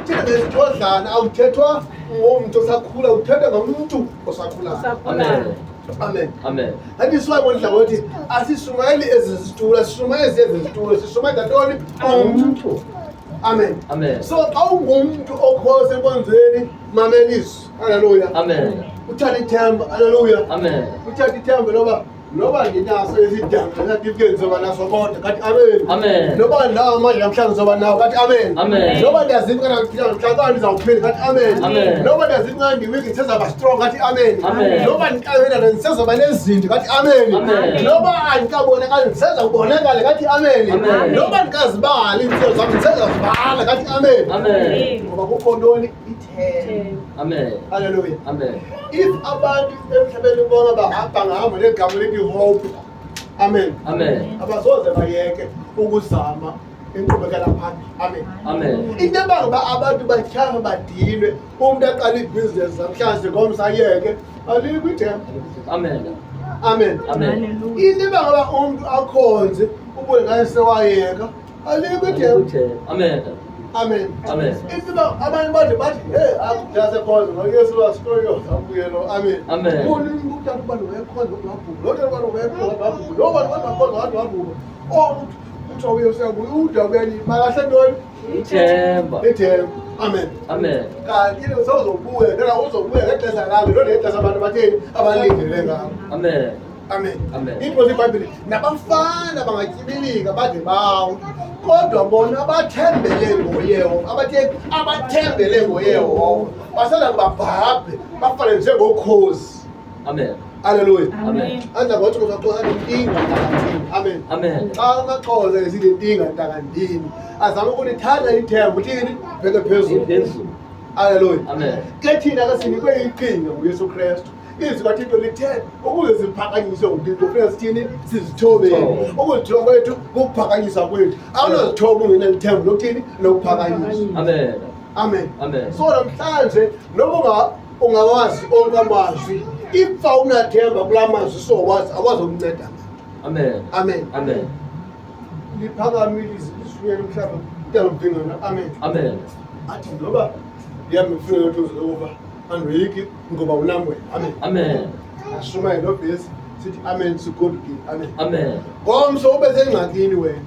Kuthetha ngesithodlana, awuthethwa ngomntu osakhula, uthethwa ngomntu osakhulayo. Amen. Amen. Amen. That is why ngondla ngothi asishumayeli ezi zitulo, asishumayezi ezi zitulo, sishumayela ntoni? Umntu. Amen. Amen. So xa ungumntu okhoyo senkonzweni, mamela izwi. Haleluya. Amen. Uthatha ithemba. Haleluya. Amen. Uthatha ithemba noba ndinaso isidanga isatifiketi ndizoba naso kodwa kathi amen. Amen. Noba ndinawo amandla namhlanje ndizoba nawo kathi amen. Amen. Noba ndiyaziva kanamhlanje ndizawuphila kathi amen. Amen. Noba ndiyaziva nga ndiwiki ndisezawuba strong kathi amen. Amen. Noba ndikabelana ndisezawuba nezinto kathi amen. Amen. Noba andikabonakali ndisezawubonakala kathi amen. Amen. Noba ndikazibali iintselo zam ndisezawuzibala kathi amen. Amen. Ngoba kukho ntoni? Ithemba. Amen. Haleluya. Amen. If abantu emhlabeni bonke bahamba ngahamba negama lithi hope, amen, Amen. abasoze bayeke ukuzama inkqubekela phambili. Amen. Amen. Into ebanga uba abantu batyhafe, badinwe, umntu aqala ibhizinesi namhlanje, ngomso ayeke, alikho ithemba. Amen. Amen. Amen. Into ebanga uba umntu akhonze, ubone ngaye sewayeka, alikho ithemba. Amen. Amen. Amen. Into uba abanye bade bathi, hey, akudase khonza ngoYesu wasitoyo lo. Amen. Amen. Utata ubani wayekhonza wathi wabhubha, lo tata ubani wayekhonza wabhubha, lo bani wakhonza wathi wabhubha. Oh, kuthiwa uYesu uyabuya, ude ubuya balahle ntoni? Ithemba. Ithemba. Amen. Amen. Kanti sewuzobuya, nena uzobuya ngexesha lakhe, lo ngexesha abantu batheni abalindele ngalo. Amen. Amen. Amen. Ithi iBhayibhile, nabafana bangatyibilika bade bawe, kodwa bona abathembele ngoYehova, abathe abathembele ngoYehova basanda kubabhabhe bafane njengokhozi. Amen. Haleluya. Amen. Anda ngothi kuzaxoxa nentinga ntakandini. Amen. Amen. Xa amaXhosa esithi intinga ntakandini, azama ukulithatha ithemba uthini bheke phezulu. Phezulu. Haleluya. Amen. Ke thina ke sinikwe iqhinga nguYesu Kristu. Izwi kaThixo lithe ukuze siphakanyiswe nguThixo kufuneka sithini? Sizithobeni. Sithobeni. Ukuzithoba kwethu kukuphakanyiswa kwethu. Awunozithoba ungenalithemba lokuthini? Lokuphakanyiswa. Amen. Amen. Amen. So namhlanje noma ungawazi onke amazwi, if awunathemba kulaa mazwi sowazi, akwazi ukunceda. Amen. Amen. Amen. Liphakamile izwi lomhlaba ntalobhingana. Amen. Amen. Athi noba ndiyamfuna yotuzi lokuva andoyiki ngoba unam wena. Amen. Amen. Ashumayele lo vesi sithi amen, sigoduke. Amen. Amen. Ngomso ube sengxakini wena,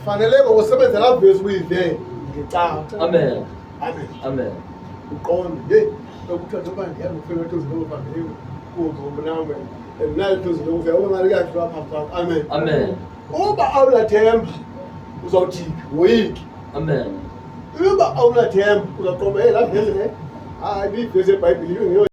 fanele ngokusebenza laa vesi uyive ngecawa. Amen. Amen. Amen. Uqonde, heyi, okuthiwa noba ndiyamfuna yotuzi lokuva ngeyo kuba unam wena and nayo tuzi lokuva ube ngathi kuyadlula phambi kwakho. Amen. Amen. Uba awunathemba uzawujika woyike. Amen. Uba awunathemba uzaqomba, hey, laa vesi le, hayi, ibiyivesi yebhayibhile, ibe ngeyo.